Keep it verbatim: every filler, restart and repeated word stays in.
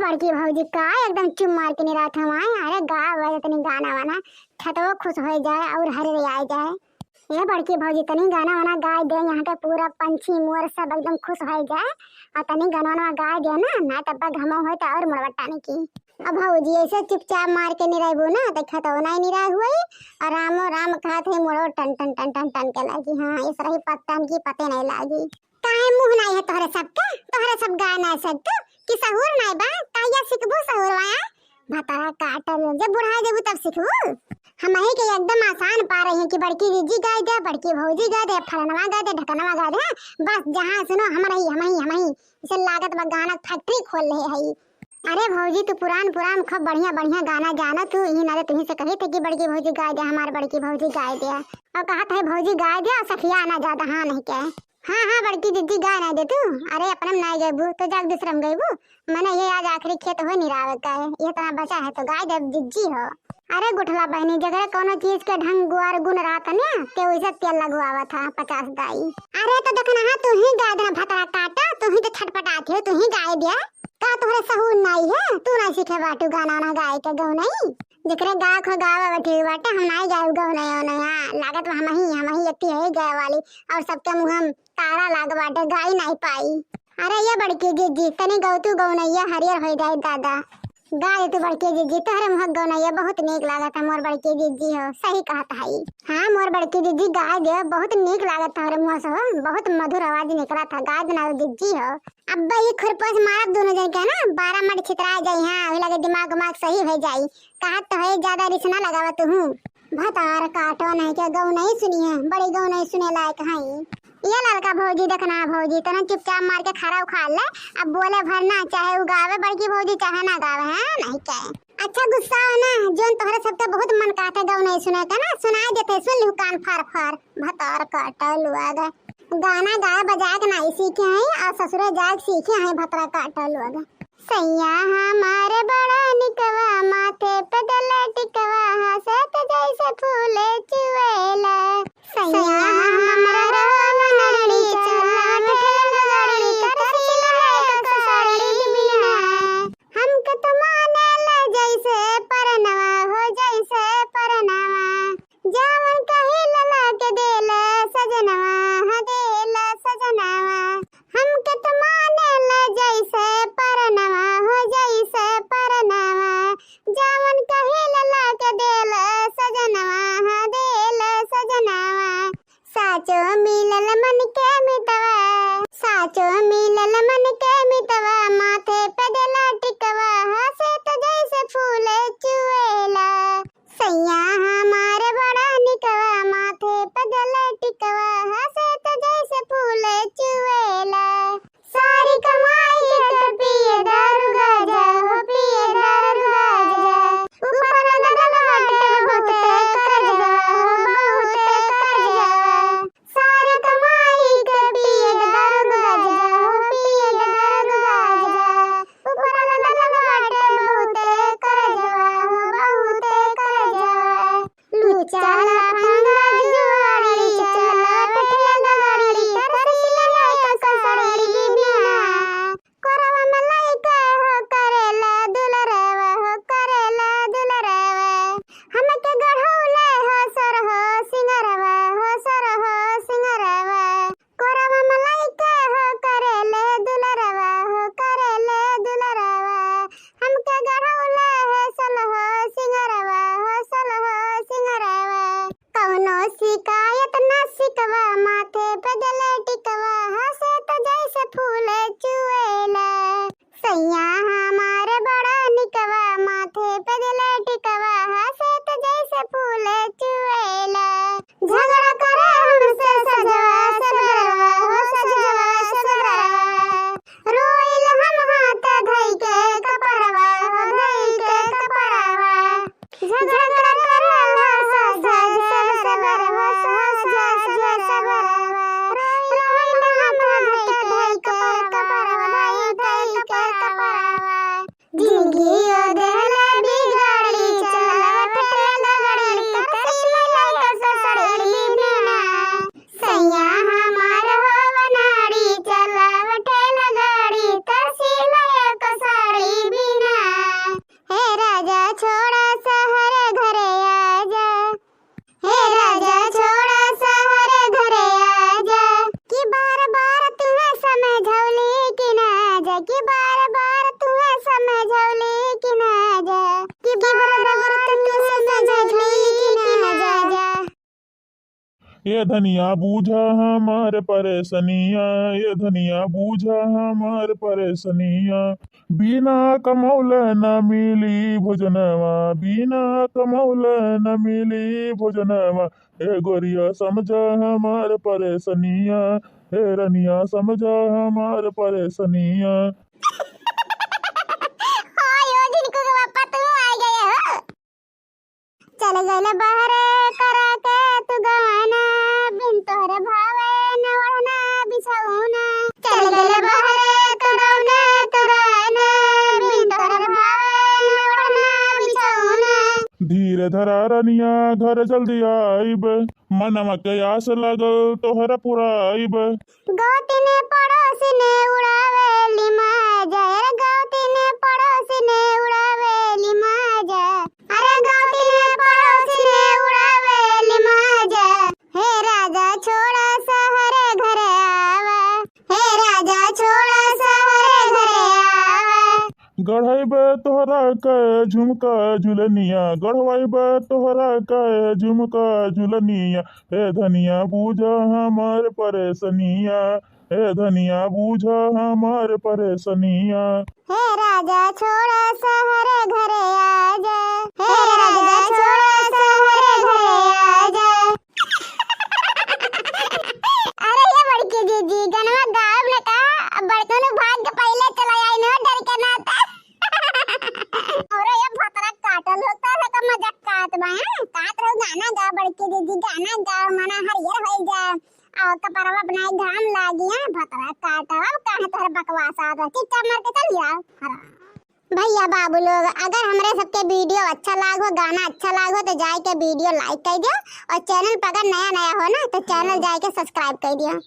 बड़की भौजी का एकदम चुप मार के निरात हमाए, अरे गावा तनी गाना वाना, छतवो खुश होइ जाए और हरे आए जाए। ए बड़की भौजी, तनी गाना वाना गाय दे, यहाँ के पूरा पंछी मोर सब एकदम खुश होइ जाए। और तनी गाना वाना गाय दे ना, ना तब घमो होए तो और मुड़वट्टा नहीं की। अब भौजी ऐसे चुपचाप मार के निराइबू ना, तो खतौ नहीं निराय हुई। और रामो राम कहत है, मोरो टन टन टन टन टन के लागी। हाँ, इस रही पत्तन की पते नहीं लागी। काहे मुँह नहीं है तोहरे सबके? तोहरे सब गाय नहीं सकतू कि सहूर नहीं बा? कहिया सिखबू सहूर वाया? भतारा काटल, जब बुढ़ा जेबू तब सिखबू। हमही के एकदम आसान पा रही है कि बड़की जीजी गाय दे, बड़की भौजी गाय दे, फलनवा गाय दे, ढकनवा गाय दे। बस जहाँ सुनो हमही, हमही, हमही। इसे लागत बा गाना फैक्ट्री खोल ले है। अरे भौजी, तू पुरान पुरान खूब बढ़िया बढ़िया गाना जाना तू। यही नाते तुही से कही थे कि बड़की भौजी गाय दे, हमार बड़की भौजी गाय दे। और कहा था भौजी गाय दे और सखिया ना ज्यादा हाँ नहीं कहे। हाँ हाँ बड़की जीजी गाय ना दे तू। अरे अपने में ना गईबू तो जाके दूसरे में गईबू। मैंने ये आज आखिरी खेत हो निरावे का है, ये तना बचा है तो गाय दे जीजी हो। अरे गुठला बहनी, जगरे कोनो चीज के ढंग गुआर गुण रहत ना, ते वैसे तेल लगवावत है पचास दाई। अरे तो देखना है, तू ही गाय देना भतरा काटा, तू ही तो छटपटात हो, तू ही गाय दिया। का तोहरे सहूर नाई है? तू ना सीखे बाटू गाना ना गाय के गौ नहीं। जेकरे गाय खो गावे बैठी हुई बाटे, हम नाई गाय गौ नहीं हो नहीं। हाँ, लागत बा हमही, हमही इतनी है गाय वाली और सबके मुँह हम ताला लाग बाटे, गाय नहीं पाई। अरे ये बड़की जीजी, तनी गौ तू गौ नहीं है, हरियर हो जाए दादा। गाय तू बड़की जीजी, तोहरे मुँह गौ नहीं है, बहुत नीक लागत है मोर बड़की जीजी हो, सही कहत है। हाँ मोर बड़की जीजी गाय दे, बहुत नीक लागत तोहरे मुँह से हो, बहुत मधुर आवाज निकला था, गाय देना जीजी हो। अब ई खुरपस मारब दोनों जन के ना, बारह मट छितरा जाई। हाँ, वही लगे दिमाग उमाग सही हो जाई। कहत तो है, ज्यादा रिस ना लगावा तुहू। भतार काटो नहीं के गौ नहीं सुनी है, बड़ी गौ नहीं सुने लायक है। ये ललका भौजी देखना भौजी, तना चुपचाप मार के खरा उखाड़ ले। अब बोले भर ना, चाहे उ गावे बड़की भौजी चाहे ना गावे, हाँ नहीं कहे। अच्छा गुस्सा हो ना, जोन तोहरे सबके बहुत मन कहते गौ नहीं सुने के ना, सुनाई देते, सुन लिहू कान फार फार। भतार काटल हुआ गे। गाना गाए बजाए के नाई सीखे हैं और ससुरे जाए के सीखे हैं, भतरा काटल हुआ गे। सैया हमारे बड़ा निकवा, माथे पे गला टिकवा, हंसत जैसे फूले चुवेला। सैया हमारे रवा मनड़ी चला, ठेला गाड़ी कर सिला है कसौड़ी बिना। हमके तो मानेला जैसे परनवा हो, जैसे परनवा। जावन कहे लला के देला सजनवा, हाँ देला सजनवा। हमके तो मानेला जैसे परनवा हो, जैसे परनवा। जावन कहे लला के देला सजनवा, हाँ देला सजनवा। साचो समझौली कि ना जा, कि बार बार तू समझौली कि ना जा। ए धनिया बूझा हमार परेसनिया, ए धनिया बूझा हमार परेसनिया। बिना कमौले न मिली भोजनवा, बिना कमौले न मिली भोजनवा। ए गोरिया समझा हमार परेसनिया, ए रनिया समझा हमार परेसनिया। हाँ यो झिनकू के पापा, तू आ गए हो। चल गइल बहरे करा के तू गवाना, बिन तोहरे भावे न ओढ़ना बिछौना। चल गइल बहरे तू गवाना, तू गवाना, बिन तोहरे भावे न ओढ़ना बिछौना। धीर धरा रनिया घर जल्दी आइब, मनवा के आस लागल तोहरा पुराइब। गौतिन पड़ोसिन उड़ावेली मजा, रे गौतिन पड़ोसिन उड़ावेली मजा। अरे गौतिन पड़ोसिन उड़ावेली मजा। हे राजा छोड़ा सहरे घरे आवा, हे राजा छोड़ा सहरे घरे आवा। गढ़ाइबे तोहरा के झुमका झुलनिया, गढ़वाइबे तोहरा के झुमका झुलनिया। ए धनिया बूझा हमार परेसनिया, ए धनिया बूझा हमार परेसनिया। हे राजा छोड़ा सहरे घरे आजा, हे राजा छोड़ा सहरे घरे आजा। अरे ये बड़की जीजी, गनवा गायब न का, बड़कनू भाग के पहिले चला आई न, डर के नाते। अरे ये भतरा काटल होता है का मजाक काट बा, हैं? काट रहो गाना गा बड़की जीजी, गाना गा, मना हरियर होई जा, और कपड़वा बनाई घाम लागी, हैं? भतरा काट, अब काहे तोहर बकवास आ रहा, चुपचाप मर के चल जाओ। हराम। भैया बाबू लोग, अगर हमरे सबके वीडियो अच्छा लागो, गाना अच्छा लागो, तो जाए के वीडियो like कर दियो, और चैनल पर अगर नया नया हो ना, तो चैनल जाए के subscribe कर दियो।